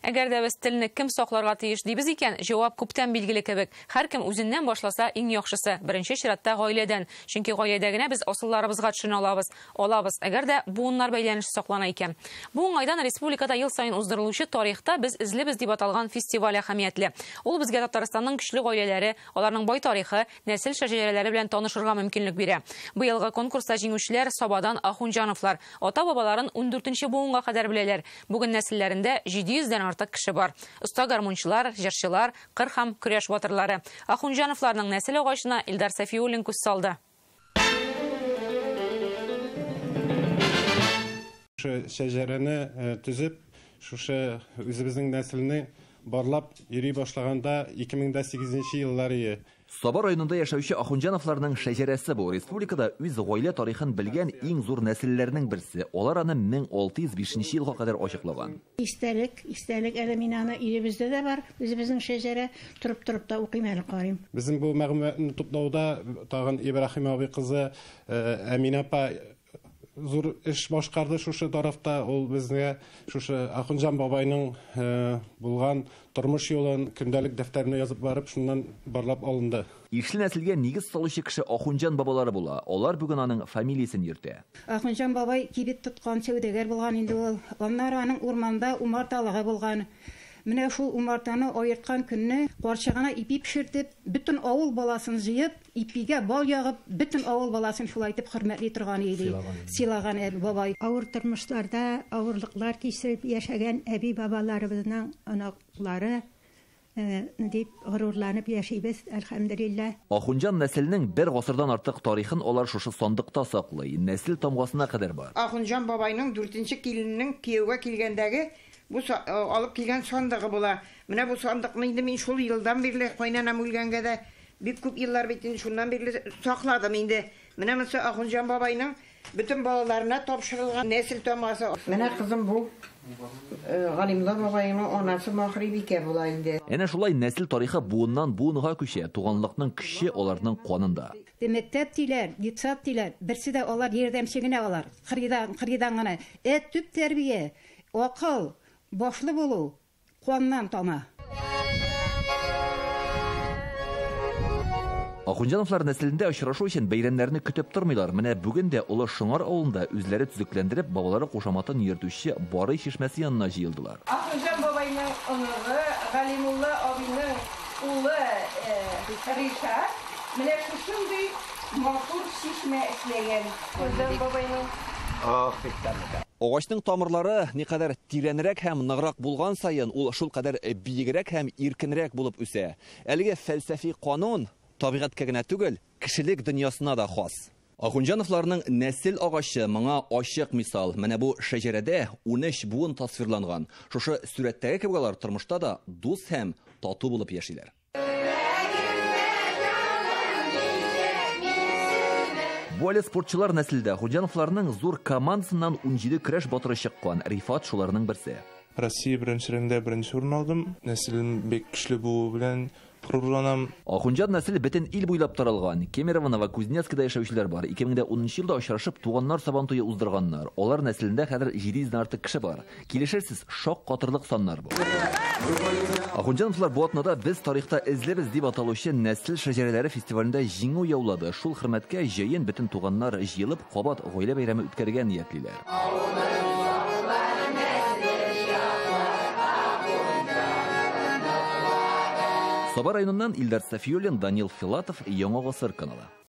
Әгәр дә без телне кем сакларга тиеш дибез икән, җавап күптән билгеле кебек. Һәркем үзеннән башласа иң яхшысы. Беренче чиратта гаиләдән. Чөнки гаиләдә генә без асылларыбызга төшенә алабыз. Алабыз, әгәр дә буыннар бәйләнеше саклана икән. Бу уңайдан республикада ел саен уздырылучы Тарихта без эзлебез дип аталган фестиваль әһәмиятле. Ул безгә Татарстанның көчле гаиләләре, аларның бай тарихы, нәсел шәҗәрәләре белән танышырга мөмкинлек бирә. Быелгы конкурста җиңүчеләр Сабадан Ахунҗановлар. Ата-бабаларын 14нче буынга кадәр беләләр. Бүген нәселләрендә 700 дән артык кеше бар. Оста гармунчылар, җырчылар, кыр һәм көрәш батырлары. Ахунҗановларның нәсел агачына Илдар Сафиуллин күз салды. Шушы шәҗәрәне төзеп, шушы үзебезнең нәселне барлап йөри башлаганда 2008 еллар ие. Саба районында яшәүче Ахунҗановларның шәҗәрәсе бу. Республикада үз гаилә тарихын белгән иң зур нәселләрнең берсе. Алар аны 1605 елга кадәр ачыклаган. Истәлек, истәлек әле мин аны өебездә дә бар, үзебезнең шәҗәрә, торып-торып та укыйм әле, карыйм. Безнең бу мәгълүматны туплауда тагын Ибраһим абый кызы Әминә апа зур эш башкарды шушы тарафта. Ул безгә шушы Ахунҗан бабайның булган тормыш юлын көндәлек дәфтәренә язып барып, шуннан барлап алынды. Ишле нәселгә нигез салучы кеше Ахунҗан бабалары була. Алар бүген аның фамилиясен йөртә. Ахунҗан бабай кибет тоткан сәүдәгәр булган инде ул. Аннары аның урманда умарталыгы булган. Менә шул умартаны аерткан көнне карчыгына ипи пешертеп, бөтен авыл баласын җыеп, ипигә бал ягып, бөтен авыл баласын шулай итеп хөрмәтли торган иде. Сыйлаган әби бабай. Авыр тормышларда авырлыклар кичереп яшәгән әби бабаларыбызның оныклары дип горурланып яшибез, әлхәмдүлилләһ. Ахунҗан нәселенең бер гасырдан артык тарихын алар шушы сандыкта саклый. Нәсел тамгасына кадәр бар. Ахунҗан бабайның 4нче килененең кияүгә килгәндәге бу алып килгән сандыгы була. Менә бу сандыкны инде мин шул елдан бирле, кайнанам үлгәнгә дә бик күп еллар бит инде, шуннан бирле сакладым инде. Менә монысы Ахунҗан бабайның бөтен балаларына тапшырылган нәсел тамгасы. Менә кызым бу Галимулла бабайның анасы Махрибикә була инде. Әнә шулай нәсел тарихы буыннан буынга күчә. Туганлыкның көче аларның канында. Мәктәп диләр, детсад диләр, берсе дә алар ярдәмче генә алар. Кырыйдан, кырыйдан гына. Ә төп тәрбия, акыл, башлы булу каннан тама. Ахунҗановлар нәселендә очрашу өчен бәйрәмнәрне көтеп тормыйлар. Менә бүген дә Олы Шыңар авылында үзләре төзекләндереп, бабалары кушаматын йөртүче Барый чишмәсе янына җыелдылар. Ахунҗан бабайның оныгы, Галимулла абыйның улы Ришат менә шушындый матур чишмә эшләгән. Ахунҗан бабайның. Ах, бик тәмле. Агачның тамырлары никадәр тирәнрәк һәм ныграк булган саен, ул шулкадәр биегрәк һәм иркенрәк булып үсә. Әлеге фәлсәфи канун табигатькә генә түгел, кешелек дөньясына да хас. Ахунҗановларның нәсел агачы моңа ачык мисал. Менә бу шәҗәрәдә 13 буын тасвирланган. Шушы сурәттәге кебек алар тормышта да дус һәм тату булып яшиләр. Бу әле спортчылар нәселдә. Ахунҗановларның зур командасыннан 17 көрәш батыры чыккан. Рифат шуларның берсе. Россия беренчелегендә беренче урын алдым. Нәселем бик көчле булуы белән горурланам. Ахунҗан нәселе бөтен ил буйлап таралган. Кемерово, Новокузнецкида яшәүчеләр бар. 2010 елда очрашып туганнар сабантуе уздырганнар. Алар нәселендә хәзер 700 дән артык кеше бар. Килешерсез, шок катырлык саннар бу. Ахунҗановлар бу атнада без тарихта эзлебез дип аталучы нәсел шәҗәрәләре фестивалендә җиңү яулады. Шул хөрмәткә җәен бөтен туганнар җыелып кабат гаилә бәйрәме үткәрергә ниятлиләр. Саба районыннан Илдар Сафиуллин, Данил Филатов, Яңа Гасыр каналы.